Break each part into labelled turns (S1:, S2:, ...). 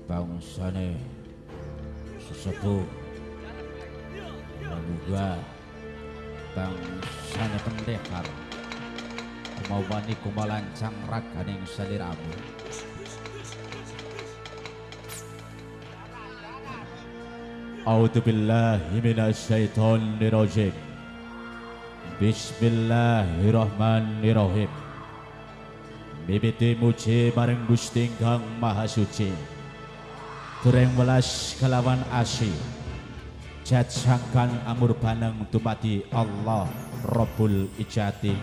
S1: Bangsane sesepuh lan uga bangsane pendekar kumawani kumalancang raganing saliramu. A'udzubillahi minasyaitonirrajim. Bismillahirrahmanirrahim. Mimiti muji marang Gusti ingkang Maha Suci. Dereng welas kelawan asih. Jajangkan amurbaneng dumadi Allah Rabbul Ijati.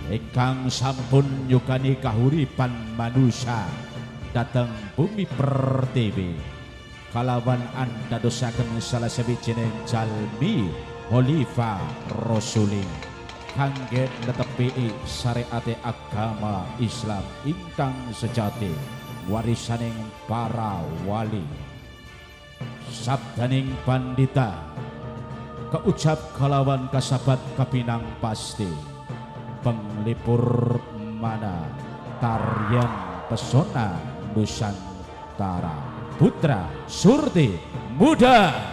S1: Ingkang sampun nyukani kahuripan manusa dhateng bumi pertiwi. Kalawan andadosaken salah sawijining jalmi khalifah rasuli kangge netepi syariate agama Islam ingkang sejati warisaning para wali. Sabdaning pandita keucap kalawan kasabat kapinang pasti penglipur mana tarian pesona Nusantara. Putra Surti Muda.